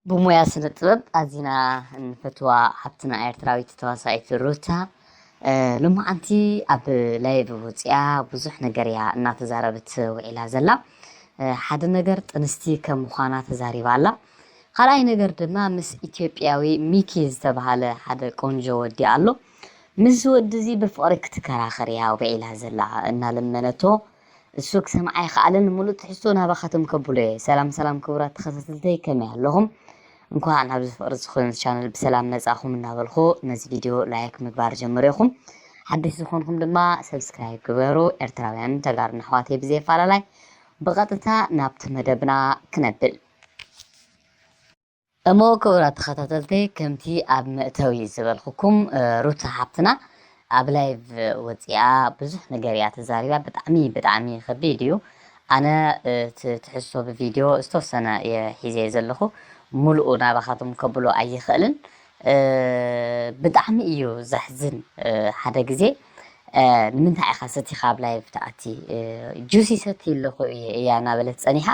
ብሞያ ስነ ጥበብ ኣዚና እንፈትዋ ሓብትና ኤርትራዊት ተዋሳኢት ሩታ፣ እ፣ ሎማዓንቲ ኣብ ላይቭ ወፂኣ ብዙሕ ነገር እያ እናተዛረበት ውዒላ ዘላ። እ፣ ሓደ ነገር ጥንስቲ ከም ምዃና ተዛሪባ ኣላ። ካልኣይ ነገር ድማ ምስ ኢትዮጵያዊ ሚኪ ዝተባሃለ ሓደ ቆንጆ ወዲ ኣሎ። ምስ ወዲ እዚ ብፍቕሪ ክትከራኸር እያ ውዒላ ዘላ እናለመነቶ፣ እሱ ክሰምዓ ኣይከኣለን። ሙሉእ ትሕዝቶ ናባኻቶም ከብሎ እየ። ሰላም ሰላም ክቡራት ተኸታተልተይ፣ ከመይ ኣለኹም? እንኳዕ ናብዚ ፍቕሪ ዝኾነ ቻነል ብሰላም መጻኹም እናበልኩ፣ ነዚ ቪድዮ ላይክ ምግባር ጀምሩ ኢኹም። ሓደሽቲ ዝኾንኩም ድማ ሰብስክራይብ ግበሩ። ኤርትራውያን ተጋሩን ኣሕዋተይ ብዘየፈላለይ ብቐጥታ ናብቲ መደብና ክነብል። እሞ ክቡራት ተኸታተልተይ፣ ከምቲ ኣብ መእተዊ ዝበልኩኩም፣ እ፣ ሩታ ሓብትና ኣብ ላይቭ ወፂኣ ብዙሕ ነገር እያ ተዛሪባ። ብጣዕሚ፣ ብጣዕሚ ከቢድ እዩ። ኣነ፣ እ፣ እቲ ትሕዝቶ ብቪድዮ ዝተወሰነ እየ ሒዘ ዘለኹ፣ ሙሉኡ ናባኻትኩም ከብሎ ኣይኽእልን። እ፣ ብጣዕሚ እዩ ዘሕዝን። እ፣ ሓደ ግዜ፣ እ፣ ንምንታይ ኢኻ ሰቲኻ ኣብ ላይቭ ትኣቲ? እ፣ ጁስ ይሰቲ ኣለኹ እየ፣ እያ እናበለት ጸኒሓ።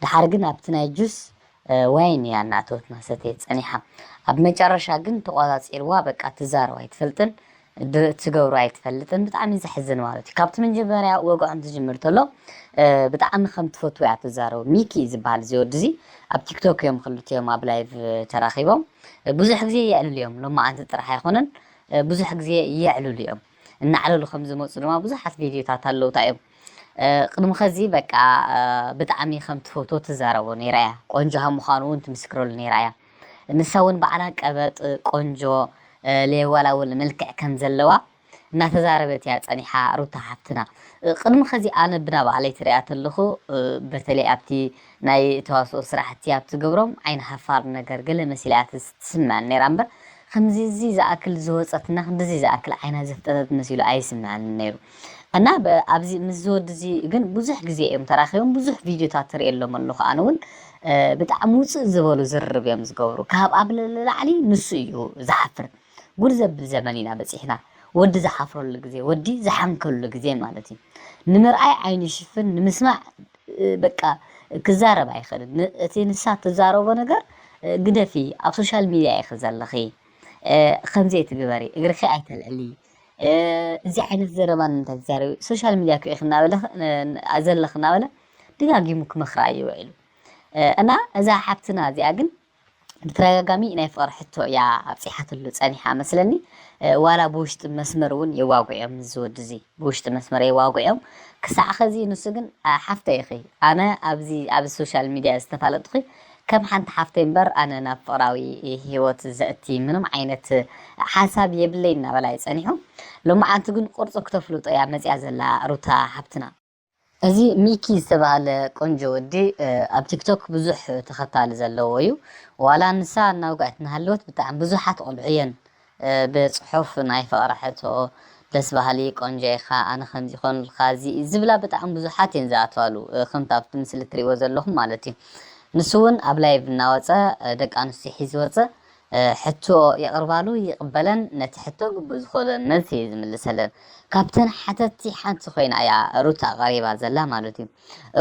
ድሓር ግን ኣብቲ ናይ ጁስ፣ እ፣ ዋይን እያ እናእተወትና ሰተየት ጸኒሓ። ኣብ መጨረሻ ግን ተቖጻጺርዋ፣ በቃ ትዛረብ ኣይትፈልጥን፣ ድ-፣ ትገብሮ ኣይትፈልጥን። ብጣዕሚ ዘሕዝን ማለት እዩ። ካብቲ መጀመርያ ወግዖም ትጅምር ተሎ፣ እ፣ ብጣዕሚ ከም ትፈትዎ እያ ትዛረብ። ሚኪ ዝበሃል እዚ ወዲ እዚ ኣብ ቲክቶክ እዮም ክልቲኦም ኣብ ላይቭ ተራኺቦም። እ፣ ብዙሕ ግዜ የዕልሉ እዮም። ሎማዓንቲ ጥራሕ ኣይኮነን፣ እ፣ ብዙሕ ግዜ የዕልሉ እዮም። እናዕለሉ ከም ዝመፁ ድማ ብዙሓት ቪድዮታት ኣለውታ እዮም። እ፣ ቅድሚ ኸዚ በቃ፣ እ፣ ብጣዕሚ ከም ትፈትዎ ትዛረቦ ነይራ እያ። ቆንጆ ከም ምዃኑ እውን ትምስክረሉ ነይራ እያ። ንሳ እውን ባዕላ ቀበጥ ቆንጆ፣ እ፣ ለየዋላውል መልክዕ ከም ዘለዋ እናተዛረበት እያ ጸኒሓ ሩታ ሓፍትና። እ፣ ቅድሚ ኸዚ ኣነ ብና ባዕለይ ትሪኣ ተለኹ፣ እ፣ በተለይ ኣብቲ ናይ ተዋስኦ ስራሕቲ ኣብ ትገብሮም ዓይኒ ሃፋር ነገር ገለ መሲላ እያ ትስ-፣ ትስምዐኒ ነይራ እምበር፣ ከምዚ እዚ ዝኣክል ዝወጸትና፣ ክንድዚ ዝኣክል ዓይና ዘፍጠጠት መሲሉ ኣይስምዐኒ ነይሩ። እና ብ-፣ ኣብዚ ምስ ዝወዲ እዚ ግን ብዙሕ ግዜ እዮም ተራኺቦም፣ ብዙሕ ቪድዮታት ትርእየሎም ኣለኹ። ኣነ እውን፣ እ፣ ብጣዕሚ ውፅእ ዝበሉ ዝርርብ እዮም ዝገብሩ። ካብ ኣብ ልዕሊ ላዕሊ ንሱ እዩ ዝሓፍር። ጉድ ዘብል ዘመን ኢና በፂሕና። ወዲ ዝሓፍረሉ ግዜ፣ ወዲ ዝሓንከሉ ግዜ ማለት እዩ። ንምርኣይ ዓይኑ ይሽፍን፣ ንምስማዕ፣ እ፣ በቃ ክዛረብ ኣይኽእልን። ን-፣ እቲ ንሳ ትዛረቦ ነገር፣ እ፣ ግደፊ፣ ኣብ ሶሻል ሚድያ ኢኺ ዘለኺ፣ እ፣ ከምዚ ኣይትግበሪ፣ እግርኺ ኣይተልዕሊ፣ እ፣ እዚ ዓይነት ዘረባ ንምንታይ ትዛረቢ? ሶሻል ሚድያ እኮ ኢኺ እናበለ፣ እ፣ ዘለኺ እናበለ ደጋጊሙ ክመኽራ እዩ ውዒሉ። እ፣ እና እዛ ሓብትና እዚኣ ግን ብተደጋጋሚ ናይ ፍቕሪ ሕቶ እያ ኣብፂሓትሉ ፀኒሓ መስለኒ። እ፣ ዋላ ብውሽጢ መስመር እውን የዋጉዕዮም፣ እዚ ወዲ እዚ ብውሽጢ መስመር የዋጉዕዮም። ክሳዕ ኸዚ ንሱ ግን፣ "ኣ፣ ሓፍተይ ኢኺ፣ ኣነ ኣብዚ ኣብ ሶሻል ሚድያ ዝተፋለጥኹ ከም ሓንቲ ሓፍተይ እምበር ኣነ ናብ ፍቕራዊ ህይወት ዘእቲ ምንም ዓይነት ሓሳብ የብለይ" እናበላ እዩ ፀኒሑ። ሎማዓንቲ ግን ቁርፂ ክተፍልጦ እያ መፅያ ዘላ ሩታ ሓብትና። እዚ ሚኪ ዝተባህለ ቆንጆ ወዲ፣ እ፣ ኣብ ቲክቶክ ብዙሕ ተኸታሊ ዘለዎ እዩ። ዋላ ንሳ እናውግዐት እናሃለወት ብጣዕሚ ብዙሓት ቆልዑ እየን፣ እ፣ ብጽሑፍ ናይ ፍቕሪ ሕቶ፣ "ደስ በሃሊ ቆንጆ ኢኻ፣ ኣነ ከምዚ ይኾንልካ፣ እዚ" ዝብላ ብጣዕሚ ብዙሓት እየን ዝኣትዋሉ፣ እ፣ ከምቲ ኣብቲ ምስሊ እትሪእዎ ዘለኹም ማለት እዩ። ንሱ እውን ኣብ ላይቭ እናወጸ፣ እ፣ ደቂ ኣንስትዮ ሒዙ ወጸ፣ እ፣ ሕቶ የቕርባሉ፣ ይቕበለን፣ ነቲ ሕቶ ግቡእ ዝኾነ መልሲ እዩ ዝምልሰለን። ካብተን ሓተትቲ ሓንቲ ኮይና እያ ሩታ ቀሪባ ዘላ ማለት እዩ።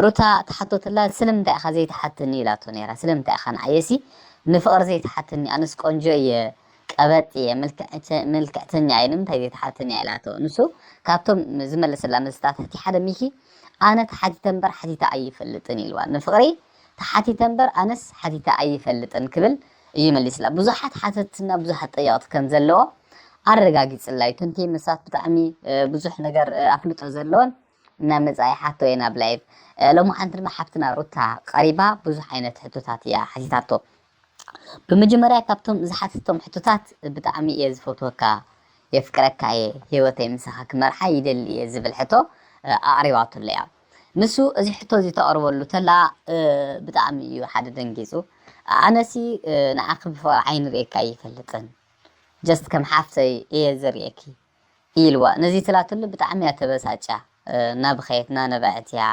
ሩታ ተሓቶትላ፣ "ስለምንታይ ኢኻ ዘይትሓትኒ?" ኢላቶ ነይራ። "ስለምንታይ ኢኻ ንዓየሲ ንፍቕሪ ዘይትሓትኒ? ኣነስ ቆንጆ እየ፣ ቀበጥ እየ፣ ምልክዕተ-፣ ምልክዕተኛ እየ፣ ንምንታይ ዘይትሓትኒ?" እያ ኢላቶ። ንሱ ካብቶም ዝመለሰላ መልስታት እቲ ሓደ ሚኪ፣ "ኣነ ተሓቲተ እምበር ሓቲተ ኣይፈልጥን" ኢልዋ። ንፍቕሪ ተሓቲተ እምበር ኣነስ ሓቲተ ኣይፈልጥን ክብል እዩ መሊስላ። ብዙሓት ሓተትና ብዙሓት ጠየቕቲ ከም ዘለዎ ኣረጋጊጽላ እዩ። ተንቴ መሳት ብጣዕሚ፣ እ፣ ብዙሕ ነገር፣ እ፣ ኣፍልጦ ዘለወን እናመጻ ይሓቶ እየን ኣብ ላይቭ። እ፣ ሎማዓንቲ ድማ ሓፍትና ሩታ ቀሪባ ብዙሕ ዓይነት ሕቶታት እያ ሓቲታቶ። ብመጀመርያ ካብቶም ዝሓተቶም ሕቶታት ብጣዕሚ እየ ዝፈትወካ፣ የፍቅረካ እየ፣ ህይወተይ ምሳኻ ክመርሓ ይደሊ እየ ዝብል ሕቶ፣ እ፣ ኣቕሪባትሉ እያ። ንሱ እዚ ሕቶ እዚ ተቕርበሉ ተላ፣ እ፣ ብጣዕሚ እዩ ሓደ ደንጊጹ። "ኣነሲ፣ እ፣ ንዓኺ ብፍቕሪ ዓይኒ ርእየካ ኣይፈልጥን፣ ጀስት ከም ሓፍተይ እየ ዝርእየኪ" ኢልዋ። ነዚ ትላትሉ ብጣዕሚ እያ ተበሳጫ፣ እ፣ እናበኸየት እናነበዐት እያ፣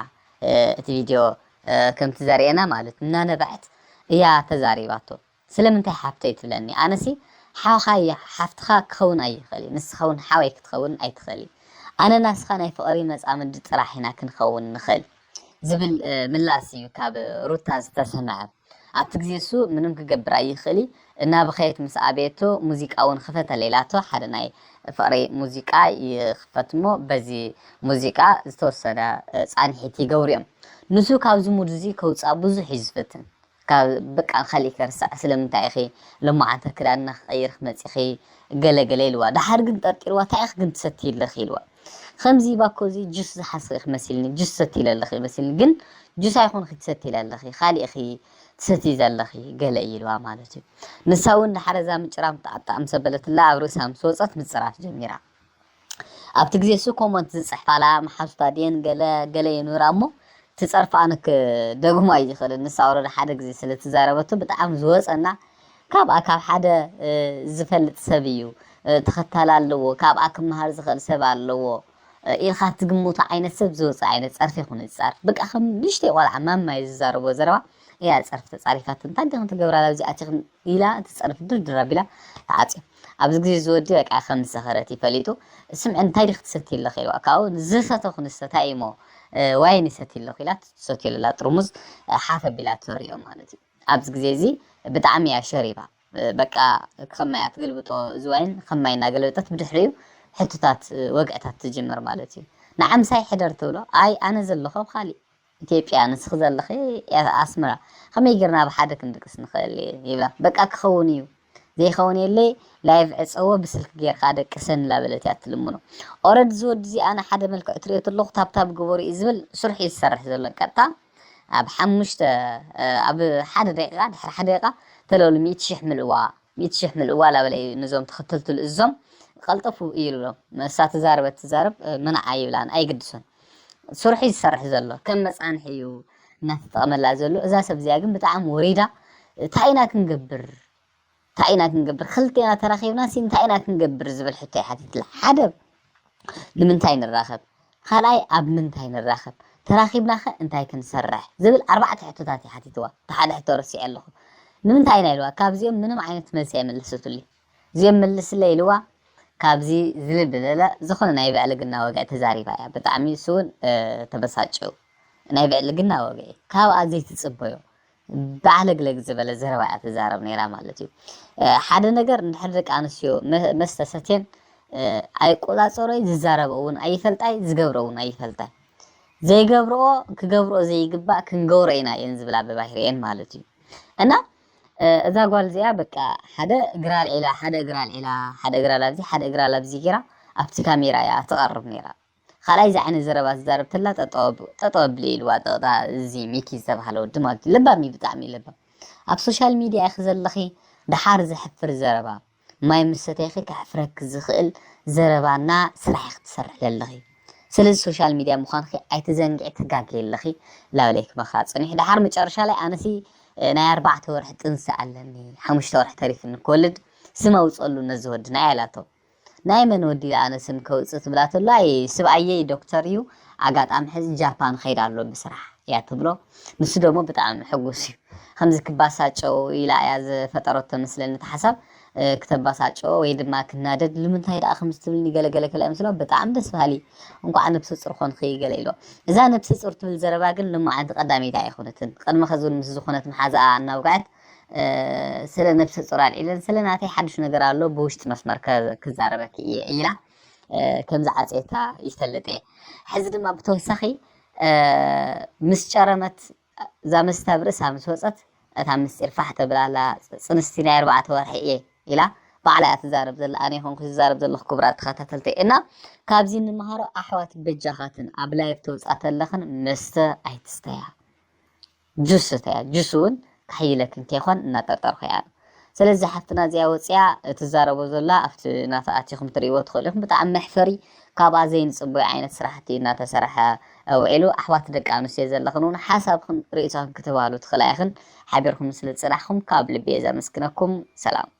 እ፣ እቲ ቪድዮ፣ እ፣ ከምቲ ዘርእየና ማለት እናነበዐት እያ ተዛሪባቶ። "ስለምንታይ ሓፍተይ ትብለኒ? ኣነሲ ሓውኻ እየ፣ ሓፍትኻ ክኸውን ኣይኽእል እዩ፣ ንስኻ እውን ሓወይ ክትኸውን ኣይትኽእል እዩ። ኣነ ናስኻ ናይ ፍቕሪ መጻምዲ ጥራሕ ኢና ክንኸውን ንኽእል" ዝብል፣ እ፣ ምላስ እዩ ካብ ሩታ ዝተሰምዐ። ኣብቲ ግዜ እሱ ምንም ክገብር ኣይኽእል እዩ። እናበኸየት ምስ ኣበየቶ፣ ሙዚቃ እውን ክፈተለይ ኢላቶ። ሓደ ናይ ፍቕሪ ሙዚቃ ይኽፈት እሞ፣ በዚ ሙዚቃ ዝተወሰነ፣ እ፣ ጻንሒት ይገብሩ እዮም። ንሱ ካብዚ ሙድ እዚ ከውጻእ ብዙሕ እዩ ዝፍትን። ካብ በቃ ካልእ ከርሳዕ፣ ስለምንታይ ኢኺ ሎማዓንቲ ክዳንና ክቐይር ክመጺኺ፣ ገለ ገለ ኢልዋ። ደሓር ግን ጠርጢርዋ፣ "እንታይ ኢኺ ግን ትሰትዪ ኣለኺ?" ኢልዋ። "ከምዚ ባኮ እዚ ጁስ ዝሓዝኺ ኢኺ መሲልኒ፣ ጁስ ትሰትዪ ኣለኺ መሲልኒ፣ ግን ጁስ ኣይኮንኺ ትሰትዪ ኣለኺ፣ ካልእ ኢኺ ትሰትዪ ዘለኺ" ገለ ኢልዋ ማለት እዩ። ንሳ እውን ደሓር እዛ ምጭራም ጣዕጣዕ ምስ ኣበለትላ፣ ኣብ ርእሳ ምስ ወጸት ምጽራፍ ጀሚራ። ኣብቲ ግዜ እሱ ኮመንት ዝጽሕፋላ መሓዙታ ድየን ገለ ገለ ይኑራ እሞ፣ ትጸርፍ ኣነ ክደግሞ ኣይዝኽእልን። ንሳ ወረዳ ሓደ ግዜ ስለ ትዛረበቶ ብጣዕሚ ዝወጸና፣ ካብኣ ካብ ሓደ፣ እ፣ ዝፈልጥ ሰብ እዩ፣ እ፣ ተኸታሊ ኣለዎ፣ ካብኣ ክመሃር ዝኽእል ሰብ ኣለዎ፣ እ፣ ኢልካ ትግምቶ ዓይነት ሰብ ዝወጸ ዓይነት ጸርፊ ይኹን ዝጻርፍ። በቃ ከም ንእሽተይ ቆልዓ ማማ እዩ ዝዛረቦ ዘረባ እያ ጸርፊ ተጻሪፋት። "እንታይ ዲኽን ትገብራ ኣብዚኣ ኣቲኽን?" ኢላ ትጸርፍ ድርድር ኣቢላ ተዓጽዮ። ኣብዚ ግዜ እዚ ወዲ በቃ ከም ዝሰኸረት እዩ ፈሊጡ። "ስምዒ እንታይ ዲኽ ትሰቲ ኣለኺ?" ኢልዋ። ካብኡ "ዝሰተኹ ንስተ እንታይ እሞ፣ እ፣ ዋይን ይሰቲ ኣለኹ" ኢላ ትሰትዮ ዘላ ጥርሙዝ፣ እ፣ ሓፍ ኣቢላ ትሪኦ ማለት እዩ። ኣብዚ ግዜ እዚ ብጣዕሚ እያ ሸሪባ። እ፣ በቃ ከማይ እያ ትገልብጦ፣ እዚ ዋይን ከማይ እናገለበጠት ብድሕሪኡ ሕቶታት፣ እ፣ ወግዕታት ትጅምር ማለት እዩ። "ንዓ ምሳይ ሕደር" ትብሎ። "ኣይ ኣነ ዘለኹ ኣብ ካሊእ ኢትዮጵያ፣ ንስኺ ዘለኺ ኣስመራ፣ ከመይ ጌርና ብሓደ ክንድቅስ ንኽእል?" ይብላ። "በቃ ክኸውን እዩ፣ ዘይኸውን የለይ፣ ላይቭ ዕጸዎ፣ ብስልኪ ጌርካ ደቅሰኒ" እናበለት እያ ትልምኖ። ኦረድ እዚ ወዲ እዚ ኣነ ሓደ መልክዑ ትሪኦ ተለኹ፣ ታብታብ ግበሩ እዩ ዝብል ስርሑ እዩ ዝሰርሕ ዘሎ። ቀጥታ ኣብ ሓሙሽተ፣ ኣብ ሓደ ደቂቃ፣ ድሕሪ ሓደ ደቂቃ ተለሉ ሚእቲ ሽሕ ምልእዋ፣ ሚእቲ ሽሕ ምልእዋ እናበለ እዩ ነዞም ተኸተልቱ ልእዞም ቀልጠፉ እዩ ይብሎም። እሳ ትዛረበ ትዛረብ፣ እ፣ ምንዓ ይብላን ኣይግድሶን። ስርሑ እዩ ዝሰርሕ ዘሎ፣ ከም መጻንሒ እዩ እናተጠቐመላ ዘሎ። እዛ ሰብ እዚኣ ግን ብጣዕሚ ወሪዳ፣ እንታይ ኢና ክንገብር? እንታይ ኢና ክንገብር? ክልቴና ተራኺብና ሲ እንታይ ኢና ክንገብር ዝብል ሕቶ እዩ ሓቲትላ። ሓደ፣ ንምንታይ ንራኸብ? ካልኣይ፣ ኣብ ምንታይ ንራኸብ? ተራኺብናኸ እንታይ ክንሰርሕ? ዝብል ኣርባዕተ ሕቶታት እዩ ሓቲትዋ። እቲ ሓደ ሕቶ ረሲዐ ኣለኹ። ንምንታይ ኢና ኢልዋ? ካብዚኦም ምንም ዓይነት መልሲ ኣይመለሰትሉይ። እዚኦም መልስለይ ኢልዋ፣ ካብዚ ዝልብ ዝበለ ዝኾነ ናይ ብዕልግና ወግዒ ተዛሪባ እያ። ብጣዕሚ እሱ እውን፣ እ፣ ተበሳጭው። ናይ ብዕልግና ወግዒ። ካብኣ ዘይትጽበዮ ባዕለግለግ ዝበለ ዘረባ እያ ትዛረብ ነይራ ማለት እዩ። እ፣ ሓደ ነገር እንድሕር ደቂ ኣንስትዮ መ-፣ መስተ ሰትየን፣ እ፣ ኣይቆጻጸሮይ፣ ዝዛረብኦ እውን ኣይፈልጣይ፣ ዝገብሮ እውን ኣይፈልጣይ። ዘይገብርኦ ክገብርኦ ዘይግባእ ክንገብሮ ኢና እየን ዝብላ ብባህሪኤን ማለት እዩ። እና፣ እ፣ እዛ ጓል እዚኣ በቃ ሓደ እግራ ኣልዒላ፣ ሓደ እግራ ኣልዒላ፣ ሓደ እግራ ላብዚ፣ ሓደ እግራ ላብዚ ጌራ ኣብቲ ካሜራ እያ ትቐርብ ነይራ። ካልኣይ እዚ ዓይነት ዘረባ ዝዛረብ ተላ ጠጠው ኣብ-፣ ጠጠው ኣብሊ ኢልዋ፣ ጠቕጣ እዚ ሚኪ ዝተባህለ ወዲ ማለት እዩ። ለባም እዩ፣ ብጣዕሚ እዩ ለባም። ኣብ ሶሻል ሚድያ ኢኺ ዘለኺ፣ ደሓር ዘሕፍር ዘረባ፣ ማይ ምስ ሰተይኺ ከሕፍረኪ ዝኽእል ዘረባና ስራሕ ኢኺ ትሰርሒ ዘለኺ። ስለዚ ሶሻል ሚድያ ምዃንኺ ኣይትዘንግዒ፣ ትጋገይ ኣለኺ። ላበለይ ክመኻ ጽኒሕ። ደሓር መጨረሻ ላይ ኣነሲ፣ እ፣ ናይ ኣርባዕተ ወርሒ ጥንሲ ኣለኒ፣ ሓሙሽተ ወርሒ ተሪፍኒ ክወልድ፣ ስም ኣውፅኣሉ ነዚ ወድና እያ ኢላቶ። ናይ መን ወዲ ኣነ ስም ከውፅእ ትብላ ተሎ፣ ኣይ ስብኣየይ ዶክተር እዩ፣ ኣጋጣሚ ሕዚ ጃፓን ኸይድ ኣሎ ብስራሕ እያ ትብሎ። ንሱ ደሞ ብጣዕሚ ሕጉስ እዩ። ከምዚ ክባሳጨው ኢላ እያ ዝፈጠረቶ መስለኒ እቲ ሓሳብ፣ እ፣ ክተባሳጨው ወይ ድማ ክናደድ፣ ንምንታይ ደኣ ከምዚ ትብልኒ ገለ ገለ ከላ ይመስሎ። ብጣዕሚ ደስ በሃሊ፣ እንኳዕ ነብሰ ፁር ኾንኺ ገለ ኢሎ። እዛ ነብሰ ፁር ትብል ዘረባ ግን ሎማዓንቲ ቀዳመይቲ ኣይኮነትን። ቅድሚ ኸዚ እውን ምስ ዝኾነት መሓዛኣ እናውግዐት፣ እ፣ ስለ ነብሰ ፁር ኣልዒለን፣ ስለ ናተይ ሓድሽ ነገር ኣሎ ብውሽጢ መስመር ከ-፣ ክዛረበኪ እየ ኢላ፣ እ፣ ከም ዝዓፀየታ ይፈልጥ እየ። ሕዚ ድማ ብተወሳኺ፣ እ፣ ምስ ጨረመት፣ እዛ መስተ ኣብ ርእሳ ምስ ወፀት፣ እታ ምስጢር ፋሕ ተብላላ፣ ጽንስቲ ናይ ኣርባዕተ ወርሒ እየ ኢላ ባዕላ እያ ትዛረብ ዘላ፣ ኣነ ይኹንኩ ዝዛረብ ዘለኹ ክቡራት ተኸታተልተይ። እና ካብዚ እንመሃሮ ኣሕዋት በጃኻትን ኣብ ላይቭ ተውጻእ ተለኽን መስተ ኣይትስተያ። ጁስ እተያ፣ ጁስ እውን ክሕይለክን ከይኾን እናጠርጠርኩ እያ። ስለዚ ሓፍትና እዚኣ ወፂኣ እትዛረቦ ዘላ ኣብቲ ናታ ኣቲኹም ትርእይዎ ትኽእሉ ኢኹም። ብጣዕሚ መሕፈሪ፣ ካብኣ ዘይንፅበዮ ዓይነት ስራሕቲ እናተሰርሐ ውዒሉ። ኣሕዋት ደቂ ኣንስትዮ ዘለኽን እውን ሓሳብኽን ርእይቶኽን ክትባሉ ትኽእላ ኢኽን። ሓቢርኩም ስለ ዝፅናሕኩም ካብ ልቢ እየ ዘመስግነኩም። ሰላም።